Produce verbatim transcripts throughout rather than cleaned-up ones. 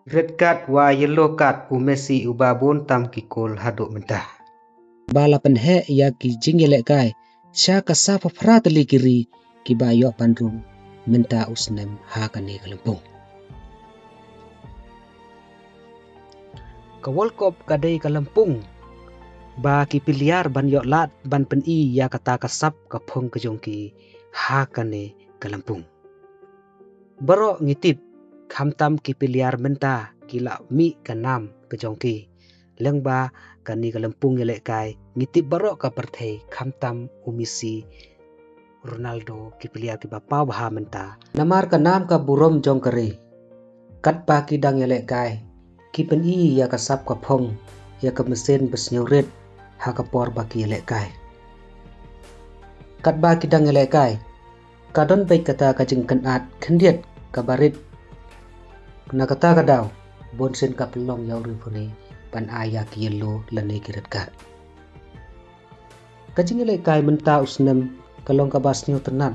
Red card wa yellow card u Messi uba bun tam ki kol haduh mynta. Ba la pynheh ïa ki jingïalehkai sha ka saw phew phra tylli ki ri kiba ïoh ban rung mynta u snem ha kane ka lympung. Ka World Cup ka dei ka lympung ba ki piliar ban ïoh lad ban pyni ïa kata ka sap ka phong ka jong ki ha kane ka lympung. Baroh ngi tip, khamtam ki piliar mynta ki la mih ka nam ka jong ki. Lyngba kane ka lympung ïalehkai, ngi tip baroh ka pyrthei, khamtam u Messi, Ronaldo, ki piliar kiba paw bha mynta. Namar ka nam ka burom jong ka ri. Katba ki dang ïalehkai, ki pyni ïa ka sap ka phong, ïa ka mynsiem ba sngewrit ha ka por ba ki ïalehkai. Katba ki dang ïalehkai, ka don beit kata ka jingkynad khyndiat kaba rit. Na kata ka daw, bunsien ka pynlong ïa u referee ban ai ïa ki yellow lane ki red card. Ka jingïalehkai mynta u snem ka long kaba sngewtynnat.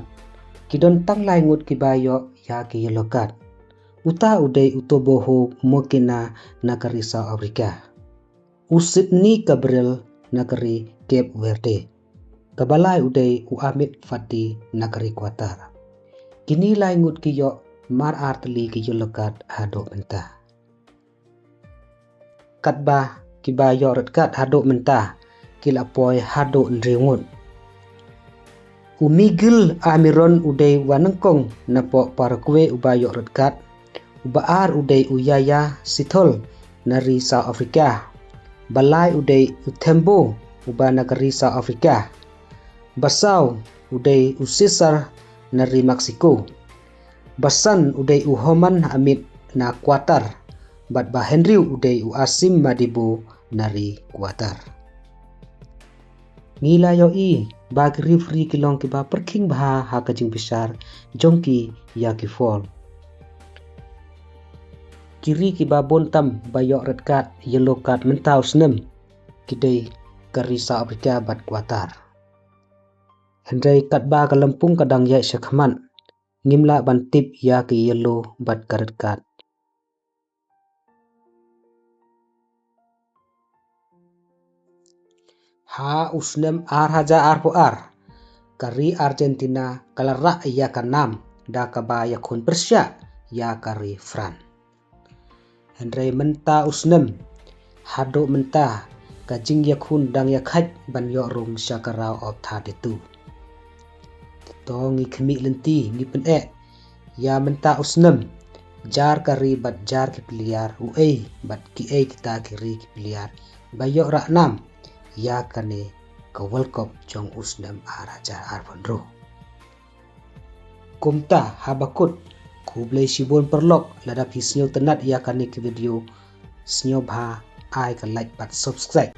Ki don tang lai ngut kiba ïoh ïa ki yellow card. Uta u dei u Teboho Mokena na ka ri South Africa. U Sidney Gabriel na ka ri Cape Verde. Kaba lai u dei u Amit Fati na ka ri Qatar. Kine lai ngut ki ïoh mar ar tylli ki yellow card haduh mynta. Katba kiba ïoh red card haduh mynta ki la poi haduh hynriew ngut. U Miguel Almiron u dei wa nyngkong napoh Paraguay uba ïoh red card. Uba ar u dei u Yaya Sithole na ri South Africa. Ba lai u dei u Tembo uba na ka ri South Africa. Ba saw u dei u Cesar na ri Mexico. Ba san u dei u Homan Amit na Qatar. Bad ba hynriew u dei u Asim Madibo na ri Qatar. Ngi la ïohi ba ki referee ki long kiba pyrkhing bha ha ka jingbishar jong ki ïa ki foul. Ki ri kiba bun tam ba ïoh red card, yellow card mynta u snem ki dei ka ri South Africa bad Qatar. Hynrei katba ka lympung ka dang ïaid shakhmat, ngim lah ban tip ïa ki yellow bad ka red card. Ha u snem ar hajar arphew ar, ka ri Argentina ka la rah ïa ka nam da kaba ïakhun pyrshah ïa ka ri France. Hynrei mynta u snem, haduh mynta, ka jingïakhun dang ïakhaid ban ïoh rung sha ka round of thirty-two. To ngi khmih lynti, ngi pyneh ïa mynta u snem, jar ka ri bad jar ki piliar, uei bad kiei kita ki ri ki piliar ba ïoh rah nam ïa kane ka World Cup jong u snem ar hajar arphew hynriew. Kumta haba kut, khublei shibun paralok lada phi sngewtynnat ïa kane ka video, sngewbha ai ka like bad subscribe.